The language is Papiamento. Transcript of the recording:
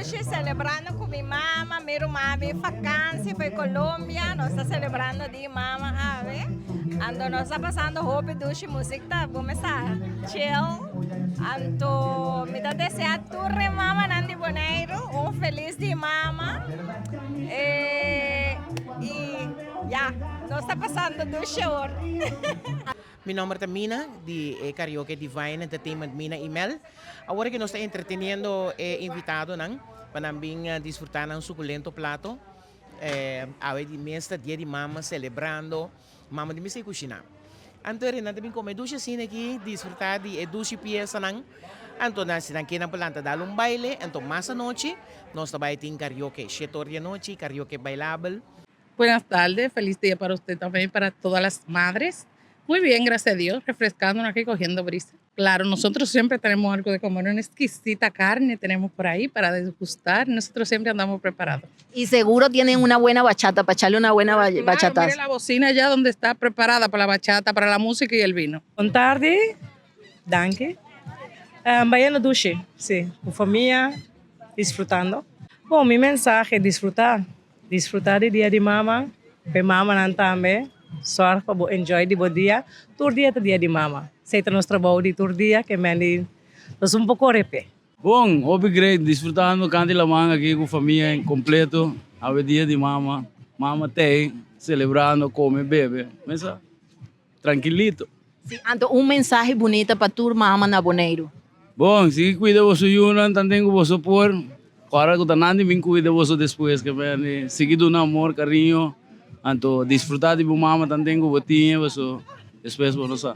Dushi, celebrando cu mi mama, mi ruman bin vakantie for Colombia, nos ta celebrando di mama awe. Anto nos ta pasando hopi dushi, music ta cuminsa chill. Anto mi ta desea tur e mamanan di Boneiru un feliz di mama. Eh, y ya, nos ta pasando dushi awor. Mi nomber ta Mina, di e Karaoke Divine Entertainment Mina y Mel. Awor cu nos ta entreteniendo e invitadonan pa nan bin disfruta nan suculento plato. Awe di mes ta dia di mama celebrando mama di mester cushina. Anto e nan ta bin come dushi asina aki, disfruta di e dushi piesanan. Anto nan si nan kier nan por lanta dal un baile. Anto mas anochi nos ta bay tin karaoke shete or di anochi, karaoke bailabel. Buenas tardes, feliz día para usted también, para todas las madres. Muy bien, gracias a Dios, refrescándonos aquí, cogiendo brisa. Claro, nosotros siempre tenemos algo de comer, una exquisita carne tenemos por ahí para degustar. Nosotros siempre andamos preparados. Y seguro tienen una buena bachata, para echarle una buena Claro, bachata. mire la bocina ya donde está preparada para la bachata, para la música y el vino. Bon tardi, danki. Bayendo dushi, si, cu famia, disfrutando. Bon, mi mensahe, disfruta. Disfruta di dia di mama, p'e mamanan tambe, sòrg pa bo enjoy di bo dia, tur dia ta dia di mama, esei ta nos trabou di tur dia ke men di nos un por kore p'e. Bon, hopi great, disfrutando kant di laman aki ku famia en kompleto, awe dia di mama, mama t'ei selebrando, kome, bebe, mesa trankilito. Si, anto un mensahe bunita pa tur mama na Boneiru. Bon, sigui cuida boso yunan tanten cu boso por. Ora cu ta nan di bin cuida boso despues ke beni. Sigui duna amor, cariño, anto disfruta di bo mama tanten cu bo tin e, paso despues bo no sa.